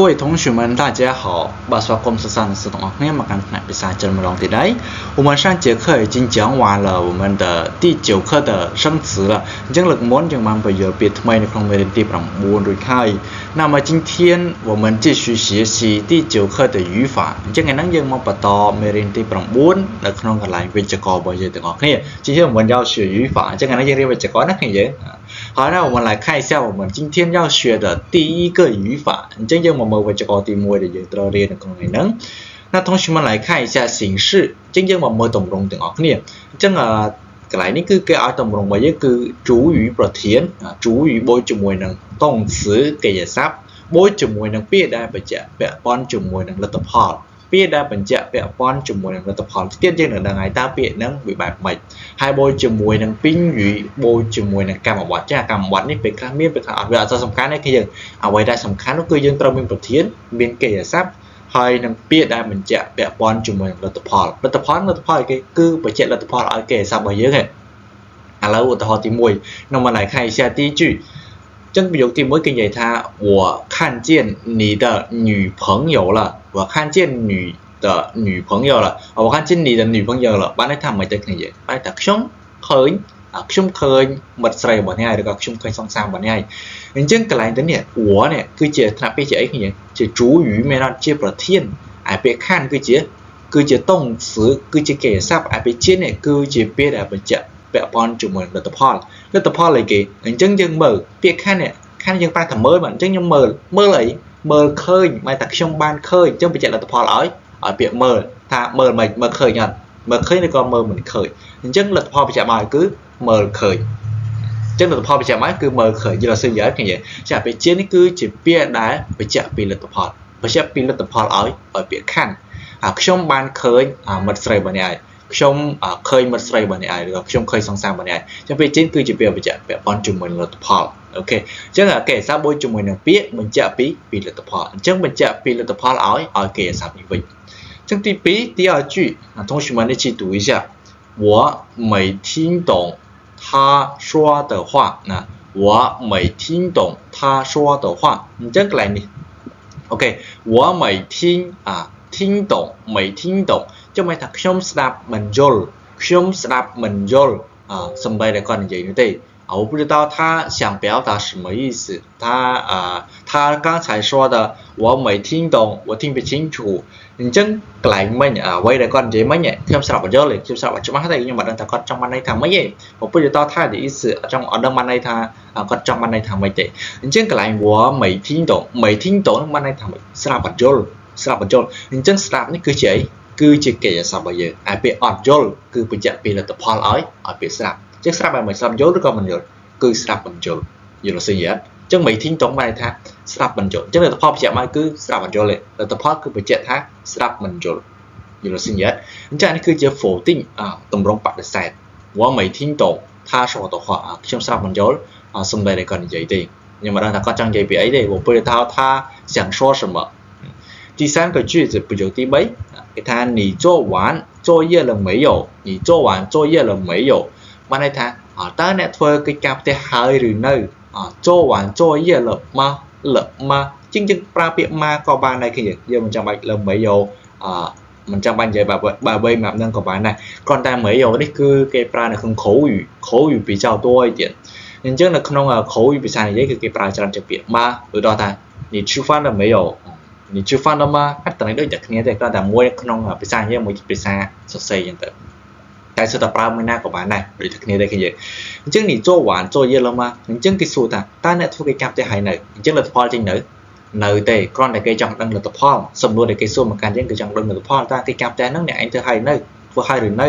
各位同学们，大家好！បាទស្វាគមន៍សិស្សានុសិស្សទាំងអស់គ្នាមកកាន់ថ្នាក់ភាសាចិនម្ដងទៀតហើយ我们上节课已经讲完了我们的第九课的生词了អញ្ចឹងលើកមុនយើងបានពន្យល់ពាក្យថ្មីនៅក្នុងមេរៀនទី9រួចហើយ那么今天我们继续学习第九课的语法អញ្ចឹងថ្ងៃហ្នឹងយើងមកបន្តមេរៀនទី9នៅក្នុងកន្លែងវេយ្យាករណ៍របស់យើងទាំងអស់គ្នា今天我们要学语法អញ្ចឹងថ្ងៃនេះយើងរៀនវេយ្យាករណ៍ណាគ្នាយើង好，那我们来看一下我们今天要学的第一个语法。អញ្ចឹងយើងមកមើលវេយ្យាករណ៍ទី1ដែលយើងត្រូវរៀននៅក្នុងថ្ងៃហ្នឹង那同学们来看一下形式អញ្ចឹងយើងមកមើលទម្រង់ទាំងអស់គ្នាអញ្ចឹងកន្លែងនេះគឺគេឲ្យទម្រង់របស់យើងគឺ主语ប្រធាន主语បូកជាមួយនឹង動詞កិរិយាសព្ទបូកជាមួយនឹងពាក្យដែលបញ្ជាក់ពាក់ព័ន្ធជាមួយនឹងលទ្ធផលពាក្យដែលបញ្ជាក់ពាក់ព័ន្ធជាមួយនឹងលទ្ធផលទៀតយើងនឹងដឹងហើយតើពាក្យហ្នឹងវាបែបម៉េចហើយបូកជាមួយនឹងពីងយបូកជាមួយនឹងកម្មបត្តិចាកម្មបត្តិនេះពេលខ្លះមានពេលខ្លះអត់វាអត់សំខាន់ទេគឺយើងអ្វីដែលសំខាន់នោះគឺយើងត្រូវមានប្រធានមានកិរិយាសព្ទហើយនឹងពាក្យដែលបញ្ជាក់ពាក់ព័ន្ធជាមួយនឹងលទ្ធផលលទ្ធផលលទ្ធផលគេគឺបញ្ជាក់លទ្ធផលឲ្យកិរិយាសព្ទរបស់យើងឯងឥឡូវឧទាហរណ៍ទី1那么来看一下第一句这ประโยคที่1គេនិយាយថា我看见你的女朋友了我看见你的女朋友了我看见你的女朋友了បានន័យថាមិនទៅគ្នាយើងបានថាខ្ញុំឃើញខ្ញុំឃើញមិត្តស្រីរបស់អ្នកឬក៏ខ្ញុំឃើញសង្សាររបស់អ្នកអញ្ចឹងកន្លែងទៅនេះ我នេះគឺជាថ្នាក់ពាក្យជាអីគ្នាជា主语មែនអត់ជាប្រធានឯពាក្យខានគឺជាគឺជា動詞គឺជាកិរិយាសព្ទឯពាក្យជានេះគឺជាពាក្យដែលបញ្ជាក់ពាក់ព័ន្ធជាមួយលទ្ធផលលទ្ធផលអីគេអញ្ចឹងយើងមើលពាក្យខាននេះខានយើងប្រើតែមើលបាទអញ្ចឹងខ្ញុំមើលមើលអីមើលឃើញមកតែខ្ញុំបានឃើញអញ្ចឹងបញ្ជាក់លទ្ធផលឲ្យឲ្យពាក្យមើលថាមើលមិនមើលឃើញអត់មើលឃើញឬក៏មើលមិនឃើញអញ្ចឹងលទ្ធផលបញ្ជាក់មកគឺមើលឃើញអញ្ចឹងលទ្ធផលបញ្ជាក់មកគឺមើលឃើញយល់សើយឃើញចាពាក្យជានេះគឺជាពាក្យដែលបញ្ជាក់ពីលទ្ធផលបញ្ជាក់ពីលទ្ធផលឲ្យឲ្យពាក្យខានខ្ញុំបានឃើញមិត្តស្រីរបស់អ្នកឯងខ្ញុំឃើញមិត្តស្រីរបស់អ្នកឯងឬក៏ខ្ញុំឃើញសង្សាររបស់អ្នកឯងចឹងពាក្យជាគឺជាពាក្យបញ្ជាក់ពាក់ព័ន្ធជាមួយនឹងលទ្ធផល OK អញ្ចឹងគេសាបូជាមួយនឹងពាក្យបញ្ជាក់ពីពីលទ្ធផលអញ្ចឹងបញ្ជាក់ពីលទ្ធផលឲ្យឲ្យគេសាប់នេះវិញអញ្ចឹងទី2第二句同学们一起读一下我没听懂他说的话那我没听懂他说的话អញ្ចឹងកន្លែងនេះ OK 我没听啊听懂没听懂ចុះមិនថាខ្ញុំស្ដាប់មិនយល់ខ្ញុំស្ដាប់មិនយល់សំបីតែគាត់និយាយនោះទេ我不知道他想表达什么意思。他啊，他刚才说的我没听懂，我听不清楚。អញ្ចឹងកន្លែងមិញអ្វីដែលគាត់និយាយមិញខ្ញុំស្រាប់បញ្យល់ខ្ញុំស្រាប់អត់ច្បាស់ទេខ្ញុំអត់ដឹងថាគាត់ចង់បានន័យថាម៉េចទេ我不知道他的意思ចង់អត់ដឹងបានន័យថាគាត់ចង់បានន័យថាម៉េចទេអញ្ចឹងកន្លែង我没听懂没听懂បានន័យថាម៉េចស្រាប់អត់យល់ស្រាប់អត់យល់អញ្ចឹងស្រាប់នេះគឺជាអីគឺជាកិរិយាសព្ទរបស់យើងឯពាក្យអត់យល់គឺបញ្ជាក់ពីលទ្ធផលឲ្យឲ្យពាក្យស្រាប់ចឹងស្រាប់ឲ្យមិនស្រាប់យល់ឬក៏មិនយល់គឺស្រាប់មិនយល់យល់ស្អីអត់ចឹងមិនធីងតងបានថាស្រាប់មិនយល់ចឹងលទ្ធផលបញ្ជាក់មកគឺស្រាប់មិនយល់ទេលទ្ធផលគឺបញ្ជាក់ថាស្រាប់មិនយល់យល់ស្អីអត់អញ្ចឹងនេះគឺជា否定ទម្រង់បដិសេធ我没听懂他说的话ខ្ញុំស្រាប់មិនយល់សំដីដែលគាត់និយាយទេខ្ញុំមិនដឹងថាគាត់ចង់និយាយពីអីទេ我不知道他想说什么第三个句子ប្រយោគទី3គេថា你做完作业了没有你做完作业了没有បានន័យថាតើអ្នកធ្វើកិច្ចការផ្ទះហើយឬនៅ做完作业了吗了吗ជាងយើងប្រើពាក្យ吗ក៏បានដែរគ្នាយើងមិនចាំបាច់了没有អមិនចាំបាច់និយាយបែបបែបវែងបែបហ្នឹងក៏បានដែរគ្រាន់តែ没有នេះគឺគេប្រើនៅក្នុង口语口语比较多一点អញ្ចឹងនៅក្នុង口语ភាសានិយាយគឺគេប្រើច្រើនជាងពាក្យ吗ឧទាហរណ៍ថា你吃饭了没有你吃饭了吗អត់តែដូចតែគ្នាទេគ្រាន់តែមួយក្នុងភាសានិយាយមួយភាសាសរសេរអញ្ចឹងទៅតែសុទ្ធតែប្រើមួយណាក៏បានដែរដូចតែគ្នាដែរគ្នាអញ្ចឹង你做完作业了吗អញ្ចឹងគេសួរថាតើអ្នកធ្វើកិច្ចការផ្ទះហើយនៅអញ្ចឹងលទ្ធផលចេញនៅនៅទេគ្រាន់តែគេចង់ដឹងលទ្ធផលសំណួរដែលគេសួរមកកាន់យើងគឺចង់ដឹងលទ្ធផលតើកិច្ចការផ្ទះហ្នឹងអ្នកឯងធ្វើហើយនៅធ្វើហើយឬនៅ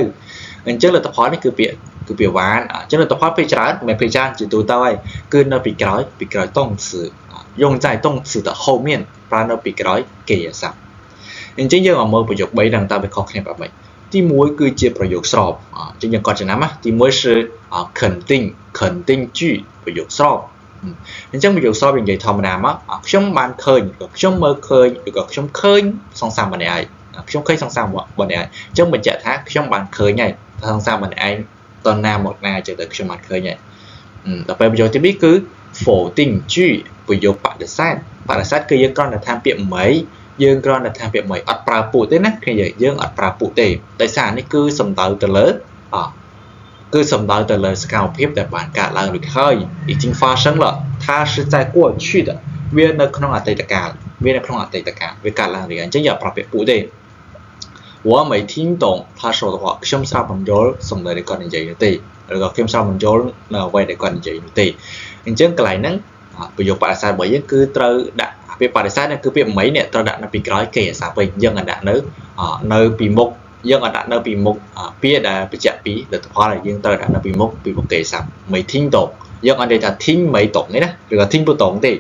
អញ្ចឹងលទ្ធផលនេះគឺពាក្យគឺពាក្យ 完អញ្ចឹងលទ្ធផលពេលច្រើនមិនពេលច្រើនជាទូទៅហើយគឺនៅពីក្រោយពីក្រោយ動詞用在動詞的後面ប្រើនៅពីក្រោយកិរិយាសព្ទអញ្ចឹងយើងមកមើលប្រយោគ3ហ្នឹងតើវាខុសគ្នាបែបម៉េចទី1គឺជាប្រយោគស្របអញ្ចឹងយើងកត់ចំណាំណាទី1是肯定肯定句ប្រយោគស្របអញ្ចឹងប្រយោគស្របយើងនិយាយធម្មតាមកខ្ញុំបានឃើញក៏ខ្ញុំមើលឃើញឬក៏ខ្ញុំឃើញសង្សារម្នាក់ឯងខ្ញុំឃើញសង្សារម្នាក់ឯងអញ្ចឹងបញ្ជាក់ថាខ្ញុំបានឃើញហើយថាសង្សារម្នាក់ឯងតណាមកណាអញ្ចឹងទៅខ្ញុំបានឃើញហើយដល់ពេលប្រយោគទី2គឺ否定句ប្រយោគបដិសេធបដិសេធគឺយើងគ្រាន់តែថែមពាក្យមិនយើងគ្រាន់តែថែមពាក្យមិនអត់ប្រើពួកទេណាគ្នាយើងអត់ប្រើពួកទេដោយសារនេះគឺសំដៅទៅលើអគឺសំដៅទៅលើសកម្មភាពដែលបានកើតឡើងរួចហើយ已经发生了它是在过去的វានៅក្នុងអតីតកាលវានៅក្នុងអតីតកាលវាកើតឡើងរួចហើយអញ្ចឹងយើងអត់ប្រើពាក្យពួកទេ我没听懂他说的话ខ្ញុំស្រាប់មិនយល់សំដីដែលគាត់និយាយនោះទេឬក៏ខ្ញុំស្រាប់មិនយល់នៅអ្វីដែលគាត់និយាយនោះទេអញ្ចឹងកន្លែងហ្នឹងប្រយោគបដិសេធរបស់យើងគឺត្រូវដាក់ពាក្យបដិសេធនេះគឺពាក្យមិននេះត្រូវដាក់នៅពីក្រោយគេអាសាវិញយើងអាចដាក់នៅពីមុខយើងអាចដាក់នៅពីមុខពាក្យដែលបញ្ជាក់ពីលទ្ធផលដែលយើងត្រូវដាក់នៅពីមុខពីមុខគេសាប់没听懂យើងអត់និយាយថា听没懂ទេណាឬក៏听不懂ទេ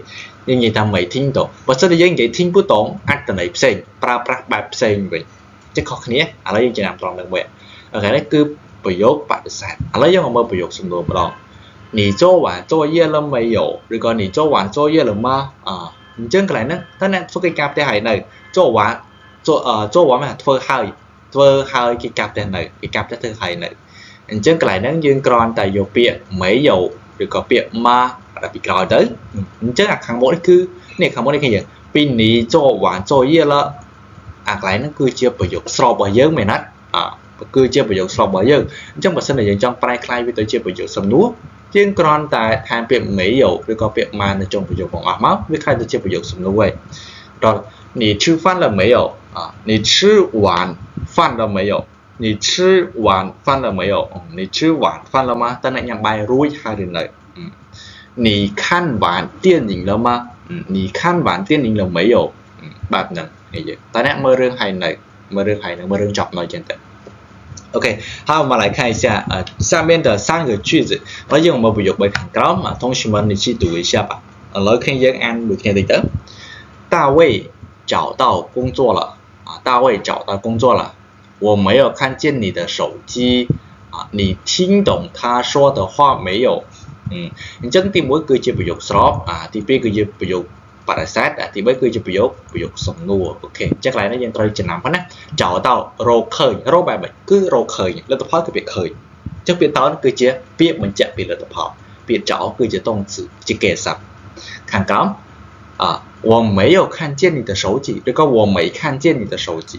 យើងនិយាយថា没听懂បើសិនជាយើងនិយាយ听不懂អត្ថន័យផ្សេងប្រើប្រាស់បែបផ្សេងវិញចឹងខុសគ្នាឥឡូវយើងចំណាំត្រង់នឹងវិញអូខេនេះគឺប្រយោគបដិសេធឥឡូវយើងមកមើលប្រយោគសំណួរម្ដង你做完作业了没有ឬក៏你做完作业了吗អអញ្ចឹងកន្លែងហ្នឹងតើអ្នកធ្វើកិច្ចការផ្ទះហើយនៅ做完做做完មកធ្វើហើយធ្វើហើយកិច្ចការផ្ទះនៅកិច្ចការផ្ទះធ្វើហើយនៅអញ្ចឹងកន្លែងហ្នឹងយើងគ្រាន់តែយកពាក្យ没有ឬក៏ពាក្យ吗ដាក់ពីក្រោយទៅអញ្ចឹងអាខាងមុខនេះគឺនេះខាងមុខនេះគេពី你做完作业了អាកន្លែងហ្នឹងគឺជាប្រយោគស្របរបស់យើងមែនអត់អគឺជាប្រយោគស្របរបស់យើងអញ្ចឹងបើសិនជាយើងចង់ប្រែក្លាយវាទៅជាប្រយោគសំណួរយើងគ្រាន់តែថែមពាក្យ没有ឬក៏ពាក្យ吗នៅចុងប្រយោគបងអស់មកវាក្លាយទៅជាប្រយោគសំណួរហើយដល់你吃饭了没有啊你吃晚饭了没有你吃晚饭了没有你吃晚饭了吗តើអ្នកញ៉ាំបាយរួចហើយឬនៅ你看完电影了吗你看完电影了没有បែបហ្នឹងនេះយើងតើអ្នកមើលរឿងហើយនៅមើលរឿងហើយនៅមើលរឿងចប់នៅចឹងទៅ OK，好，我们来看一下下面的三个句子，而且我们ប្រយោគ3ខាងក្រោម同学们你去读一下吧。ឥឡូវគ្នាយើងអានមួយគ្នាតិចទៅ大卫找到工作了啊，大卫找到工作了。我没有看见你的手机啊，你听懂他说的话没有？អញ្ចឹងទី1គឺជាប្រយោគស្របអាទី2គឺជាប្រយោគបដិសេធអាទី3គឺជាប្រយោគប្រយោគសំណួរ OK អញ្ចឹងកន្លែងនេះយើងត្រូវចំណាំផងណាចោតរកឃើញរកបែបម៉េចគឺរកឃើញលទ្ធផលគឺពាក្យឃើញអញ្ចឹងពាក្យតោគឺជាពាក្យបញ្ជាក់ពីលទ្ធផលពាក្យចោគឺជា動詞ជាកិរិយាសព្ទខាងក្រោម啊我没有看见你的手机ឬក៏我没看见你的手机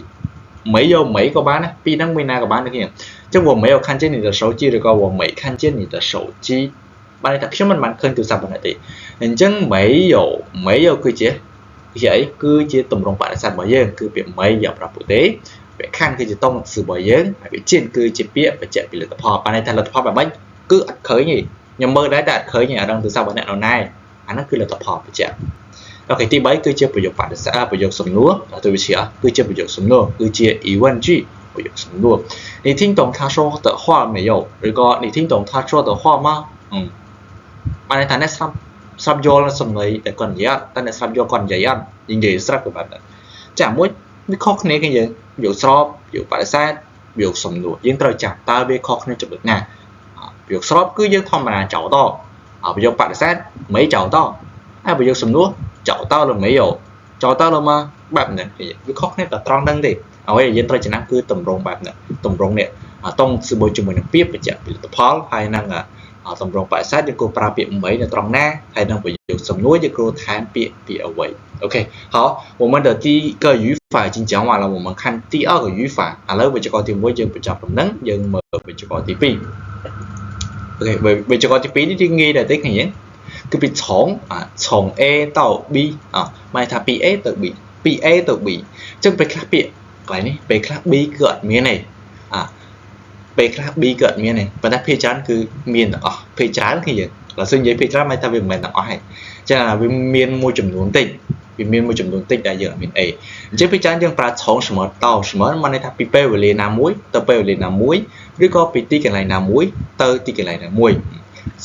没有没ក៏បានណាពីរហ្នឹងមួយណាក៏បានដូចគ្នាអញ្ចឹង我没有看见你的手机ឬក៏我没看见你的手机បានន័យថាខ្ញុំមិនបានឃើញទូរស័ព្ទរបស់អ្នកទេអញ្ចឹង没有没有គឺជាគឺជាអីគឺជាទម្រង់បដិសេធរបស់យើងគឺពាក្យ没យកប្រាប់ពួកទេពាក្យ看គឺជា動詞របស់យើងហើយពាក្យ見គឺជាពាក្យបញ្ជាក់ពីលទ្ធផលបានន័យថាលទ្ធផលបែបម៉េចគឺអត់ឃើញទេខ្ញុំមើលដែរតែអត់ឃើញទេអាដឹងទូរស័ព្ទរបស់អ្នកនៅណាអាហ្នឹងគឺលទ្ធផលបញ្ជាក់ OK ទី3គឺជាប្រយោគបដិសេធប្រយោគសំណួរ对不起啊គឺជាប្រយោគសំណួរគឺជា疑问句ប្រយោគសំណួរ你听懂他说的话没有ឬក៏你听懂他说的话吗បានន័យថាអ្នកស្រាប់ស្រាប់យល់សំណីដែលគាត់និយាយអត់តែអ្នកស្រាប់យល់គាត់និយាយអត់យើងនិយាយស្រាប់ក៏បែបដែរចាមួយវាខុសគ្នាគេយើងប្រយោគស្របប្រយោគបដិសេធប្រយោគសំណួរយើងត្រូវចាំតើវាខុសគ្នាចំណុចណាប្រយោគស្របគឺយើងធម្មតាចោតប្រយោគបដិសេធមិនចោតហើយប្រយោគសំណួរ找到了没有找到了吗បែបហ្នឹងវាខុសគ្នាតែត្រង់ហ្នឹងទេអ្វីដែលយើងត្រូវចំណាំគឺទម្រង់បែបហ្នឹងទម្រង់នេះតុងជាមួយជាមួយនឹងពាក្យបញ្ជាក់ពីលទ្ធផលហើយនឹងទម្រង់បដិសេធយើងគួរប្រើពាក្យមិននៅត្រង់ណាហើយនឹងប្រយោគសំណួរយើងគួរថែមពាក្យពាក្យអ្វី OK 好，我们的第一个语法已经讲完了，我们看第二个语法ឥឡូវវិជ្ជាករទី1យើងបញ្ចប់ប៉ុណ្ណឹងយើងមើលវិជ្ជាករទី2 OK វិជ្ជាករទី2នេះយើងងាយដែរទេឃើញទេគឺពី从啊从 A 到 B 啊មកថាពី A ទៅ B ពី A ទៅ B អញ្ចឹងពេលខ្លះពាក្យកន្លែងនេះពេលខ្លះ B គឺអត់មានទេអាពេលខ្លះ B គឺអត់មានទេប៉ុន្តែភាគច្រើនគឺមានទាំងអស់ភាគច្រើនគឺយើងបើសិននិយាយភាគច្រើនមិនថាវាមិនមែនទាំងអស់ទេចឹងវាមានមួយចំនួនតិចវាមានមួយចំនួនតិចដែលយើងអត់មាន A អញ្ចឹងភាគច្រើនយើងប្រើ从什么到什么មកន័យថាពីពេលវេលាណាមួយទៅពេលវេលាណាមួយឬក៏ពីទីកន្លែងណាមួយទៅទីកន្លែងណាមួយ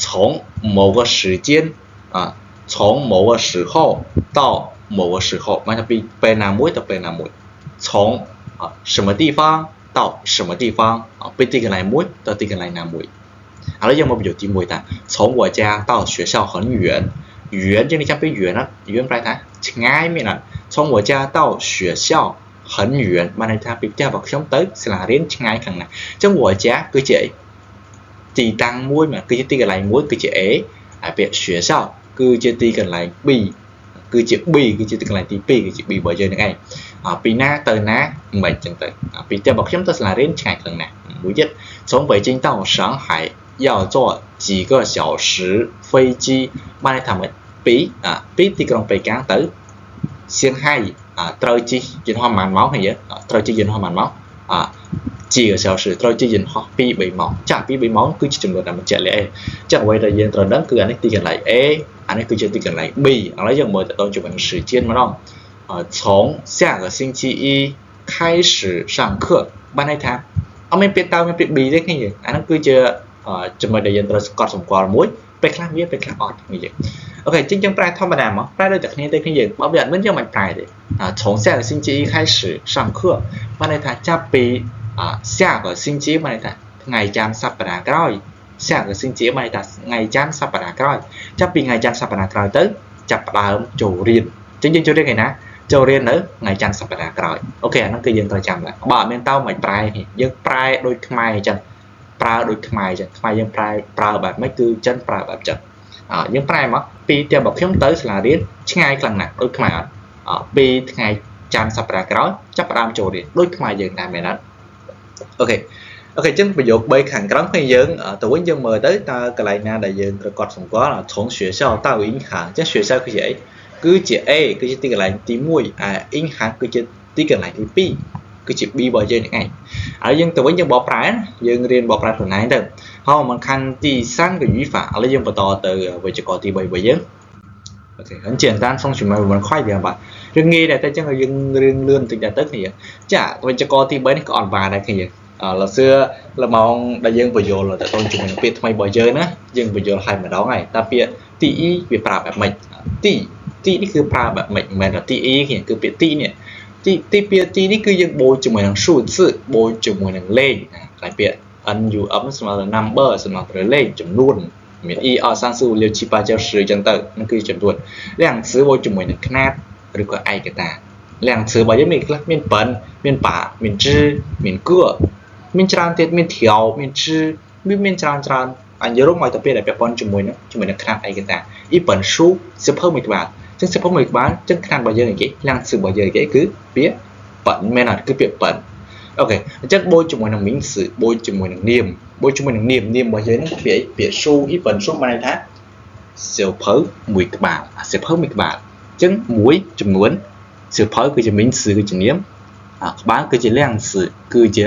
从某个时间啊从某个时候到某个时候មកថាពីពេលណាមួយទៅពេលណាមួយ从啊什么地方到什么地方啊ពីទីកន្លែងមួយទៅទីកន្លែងណាមួយឥឡូវយើងមកប្រយោគទី1តា从我家到学校很远远យើងនេះចាំពី远ណា远ប្រែថាឆ្ងាយមានអត់从我家到学校很远បានន័យថាពីផ្ទះរបស់ខ្ញុំទៅសាលារៀនឆ្ងាយខាងណាអញ្ចឹង我家គឺជាអីទីតាំងមួយមកគឺជាទីកន្លែងមួយគឺជា A ហើយពាក្យ学校គឺជាទីកន្លែង B គឺជា B គឺជាទីកន្លែងទី2គឺជា B របស់យើងហ្នឹងឯងពីណាទៅណាមិនចឹងទៅពីផ្ទះរបស់ខ្ញុំទៅសាលារៀនឆ្ងាយខ្លាំងណាស់មួយទៀត从北京到上海要坐几个小时飞机បានន័យថាម៉េចពីទីក្រុងប៉េកាំងទៅសៀងហៃត្រូវជិះយន្តហោះប៉ុន្មានម៉ោងហ្នឹងយើងត្រូវជិះយន្តហោះប៉ុន្មានម៉ោងជា小时ត្រូវជិះយន្តហោះ2 3ម៉ោងចា2 3ម៉ោងគឺជាចំនួនដែលមិនជាក់លាក់ឯងចឹងអ្វីដែលយើងត្រូវដឹងគឺអានេះទីកន្លែង A អានេះគឺជាទីកន្លែង B ឥឡូវយើងមើលតទៅជាមួយនឹង时间ម្ដង从下个星期一开始上课បានន័យថាអត់មានពាក្យតើមានពាក្យ B ទេគ្នាអាហ្នឹងគឺជាចំណុចដែលយើងត្រូវកត់សម្គាល់មួយពេលខ្លះមានពេលខ្លះអត់គ្នាយើងអូខេជាងយើងប្រែធម្មតាមកប្រែដូចតែគ្នាទេគ្នាយើងបើវាអត់មានយើងមិនប្រែទេ从下个星期一开始上课បានន័យថាចាប់ពី下个星期បានន័យថាថ្ងៃច័ន្ទសប្តាហ៍ក្រោយ下个星期បានន័យថាថ្ងៃច័ន្ទសប្តាហ៍ក្រោយចាប់ពីថ្ងៃច័ន្ទសប្តាហ៍ក្រោយទៅចាប់ផ្ដើមចូលរៀនអញ្ចឹងយើងចូលរៀនថ្ងៃណាចូលរៀននៅថ្ងៃច័ន្ទសប្តាហ៍ក្រោយអូខេអាហ្នឹងគឺយើងត្រូវចាំដែរបើអត់មានតើមិនប្រែទេយើងប្រែដូចខ្មែរអញ្ចឹងប្រើដូចខ្មែរអញ្ចឹងខ្មែរយើងប្រែប្រើបែបម៉េចគឺចិនប្រើបែបចឹងយើងប្រែមកពីផ្ទះរបស់ខ្ញុំទៅសាលារៀនឆ្ងាយខ្លាំងណាស់ដូចខ្មែរអត់ពីថ្ងៃច័ន្ទសប្តាហ៍ក្រោយចាប់ផ្ដើមចូលរៀនដូចខ្មែរយើងដែរមែនអត់អូខេអូខេអញ្ចឹងប្រយោគ3ខាងក្រោមគឺយើងទៅវិញយើងមើលទៅតើកន្លែងណាដែលយើងត្រូវកត់សម្គាល់从学校到银行អញ្ចឹង学校គឺជាអីគឺជា A គឺជាទីកន្លែងទី1អា银行គឺជាទីកន្លែងទី2គឺជា B របស់យើងហ្នឹងឯងហើយយើងទៅវិញយើងបកប្រែយើងរៀនបកប្រែខ្លួនឯងទៅហើយមកខាងទី3个语法ឥឡូវយើងបន្តទៅវេយ្យាករណ៍ទី3របស់យើងអូខេ很简单同学们我们快点吧រឿងងាយដែរតែចឹងយើងរៀនលឿនបន្តិចដែរទៅគ្នាចាវេយ្យាករណ៍ទី3នេះក៏អត់បានដែរគ្នាលសឿលម៉ោងដែលយើងបញ្យល់ទៅទៅជាមួយនឹងពាក្យថ្មីរបស់យើងណាយើងបញ្យល់ឲ្យម្ដងហើយតើពាក្យទី E វាប្រើបែបម៉េចទីទីនេះគឺប្រើបែបម៉េចមិនមែនថាទី E គឺពាក្យទីនេះទីទីពាក្យទីនេះគឺយើងបូកជាមួយនឹង数字បូកជាមួយនឹងលេខកន្លែងពាក្យ N U M ស្មើនឹង number ស្មើនឹងលេខចំនួនមាន E 2 3 4 5 6 7 8 9 10ចឹងទៅហ្នឹងគឺចំនួន量词បូកជាមួយនឹងខ្នាតឬក៏ឯកតា量词របស់យើងមានខ្លះមាន本មាន把មាន支មាន个មានច្រើនទៀតមាន条មាន支មានមានច្រើនច្រើនអញ្ញរុំឲ្យទៅពេលដែលពាក់ព័ន្ធជាមួយនឹងជាមួយនឹងខ្នាតឯកតា一本书សៀវភៅមួយក្បាលចឹងសៀវភៅមួយក្បាលចឹងខ្នាតរបស់យើងអីគេ量词របស់យើងអីគេគឺពាក្យ本មែនអត់គឺពាក្យ本អូខេអញ្ចឹងបូកជាមួយនឹង名词បូកជាមួយនឹងនាមបូកជាមួយនឹងនាមនាមរបស់យើងហ្នឹងពាក្យអីពាក្យ书一本书បានន័យថាសៀវភៅមួយក្បាលសៀវភៅមួយក្បាលអញ្ចឹងមួយចំនួនសៀវភៅគឺជា名词គឺជានាមក្បាលគឺជា量词គឺជា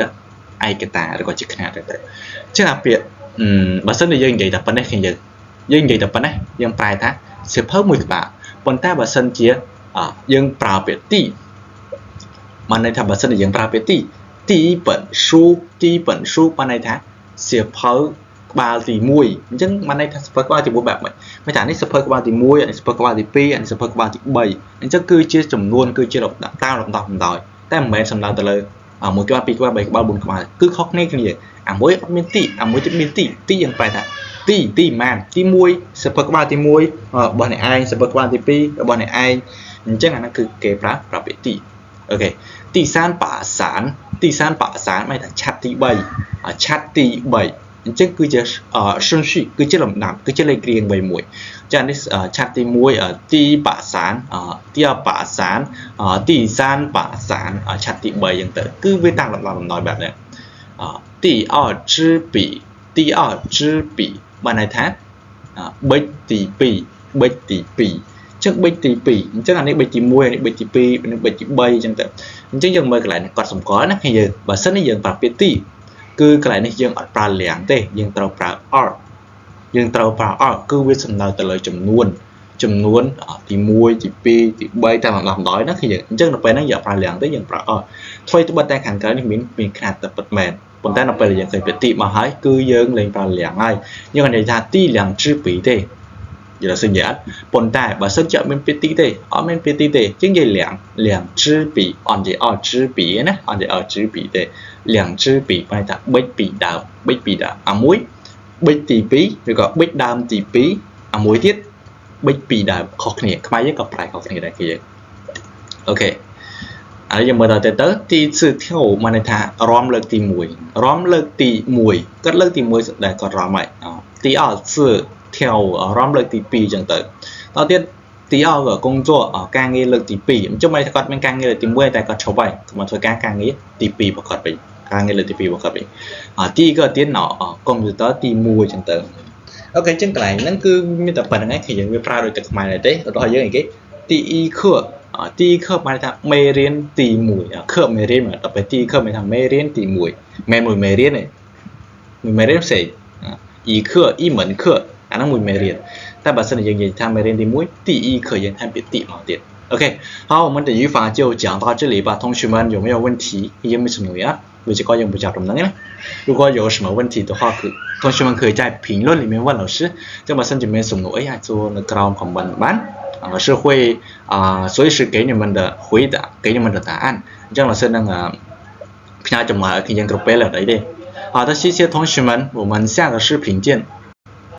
ឯកតាឬក៏ជាខ្នាតទៅអញ្ចឹងអាពាក្យបើសិនជាយើងនិយាយតែប៉ុណ្ណេះគ្នាយើងយើងនិយាយតែប៉ុណ្ណេះយើងប្រែថាសៀវភៅមួយក្បាលប៉ុន្តែបើសិនជាយើងប្រើពាក្យទីបានន័យថាបើសិនជាយើងប្រើពាក្យទី第一本书第一本书បានន័យថាសៀវភៅក្បាលទី1អញ្ចឹងបានន័យថាសៀវភៅក្បាលទី1បែបម៉េចមិនថានេះសៀវភៅក្បាលទី1អានេះសៀវភៅក្បាលទី2អានេះសៀវភៅក្បាលទី3អញ្ចឹងគឺជាចំនួនគឺជាលំដាប់តាមលំដាប់លំដោយតែមិនមែនសំដៅទៅលើមួយក្បាលពីរក្បាលបីក្បាល4ក្បាលគឺខុសគ្នាគ្នាអាមួយអត់មានទីអាមួយទៀតមានទីទីយើងប្រែថាទីទីម៉ានទី1សៀវភៅក្បាលទី1របស់អ្នកឯងសៀវភៅក្បាលទី2របស់អ្នកឯងអញ្ចឹងអាហ្នឹងគឺគេប្រើប្រើពាក្យទីអូខេ第三把伞第三把伞មានថាឆ័ត្រទី3ឆ័ត្រទី3អញ្ចឹងគឺជា顺序គឺជាលំដាប់គឺជាលេខរៀងបីមួយចានេះឆ័ត្រទី1第一把伞第二把伞第三把伞ឆ័ត្រទី3អញ្ចឹងទៅគឺវាតាមលំដាប់លំដោយបែបនេះ第二支笔第二支笔បានន័យថាប៊ិចទី2ប៊ិចទី2ចឹងប៊ិចទី2អញ្ចឹងអានេះប៊ិចទី1អានេះប៊ិចទី2នេះប៊ិចទី3អញ្ចឹងទៅអញ្ចឹងយើងមើលកន្លែងនេះកត់សម្គាល់ណាគ្នាយើងបើសិននេះយើងប្រើពាក្យទីគឺកន្លែងនេះយើងអត់ប្រើ量ទេយើងត្រូវប្រើ 二យើងត្រូវប្រើ 二គឺវាសំដៅទៅលើចំនួនចំនួនទី1ទី2ទី3តាមលំដាប់លំដោយណាគឺយើងអញ្ចឹងដល់ពេលហ្នឹងយើងអត់ប្រើ量ទេយើងប្រើ 二ថ្មីត្បិតតែខាងក្រៅនេះមានមានខ្នាតតែពិតមែនប៉ុន្តែដល់ពេលយើងឃើញពាក្យទីមកហើយគឺយើងលែងប្រើ量ហើយយើងនិយាយថា第两支笔ទេយល់សិនយល់ប៉ុន្តែបើសិនជាអត់មានពាក្យទីទេអត់មានពាក្យទីទេជាងនិយាយ两两支笔អត់និយាយ二支笔ណាអត់និយាយ二支笔ទេ两支笔បែរថាប៊ិចពីរដើមប៊ិចពីរដើមអាមួយប៊ិចទី2ឬក៏ប៊ិចដើមទី2អាមួយទៀតប៊ិចពីរដើមខុសគ្នាខ្មែរយើងក៏ប្រែខុសគ្នាដែរគេយើងអូខេឥឡូវយើងមើលដល់ទៅទៅ第一次跳舞មានន័យថារាំលើកទី1រាំលើកទី1គាត់លើកទី1ដែលគាត់រាំហើយ第二次跳舞រាំលើកទី2អញ្ចឹងទៅ តទៀត第二个工作ការងារលើកទី2អញ្ចឹងមិនថាគាត់មានការងារលើកទី1តែគាត់ឈប់ហើយគាត់មកធ្វើការការងារទី2របស់គាត់វិញការងារលើកទី2របស់គាត់វិញអា第一个电脑កុំព្យូទ័រទី1ចឹងទៅ OK ចឹងកន្លែងហ្នឹងគឺមានតែប៉ុណ្្នឹងឯងគឺយើងវាប្រើដូចតែខ្មែរដែរទេឧទាហរណ៍យើងអីគេ第一课第一课បានថាមេរៀនទី1课មេរៀនដល់ពេល第一课មានថាមេរៀនទី1មិនមួយមេរៀនទេមួយមេរៀនផ្សេង一课一门课អាហ្នឹងមួយមេរៀនតែបើសិនជាយើងនិយាយថាមេរៀនទី1第一课យើងថែមពាក្យ第មកទៀត OK 好，我们的语法就讲到这里吧。同学们有没有问题？有没有什么啊？វាจะก็ยังประจับตรงนั้นนะ如果有什么问题的话，可同学们可以在评论里面问老师。这么甚至没什么哎呀做那ក្រោម comment បាន老师会随时给你们的回答，给你们的答案。អញ្ចឹង老师នឹងផ្ញើចម្លើយឲ្យគ្នាយើងគ្រប់ពេលអត់អីទេ。好的，谢谢同学们，我们下个视频见。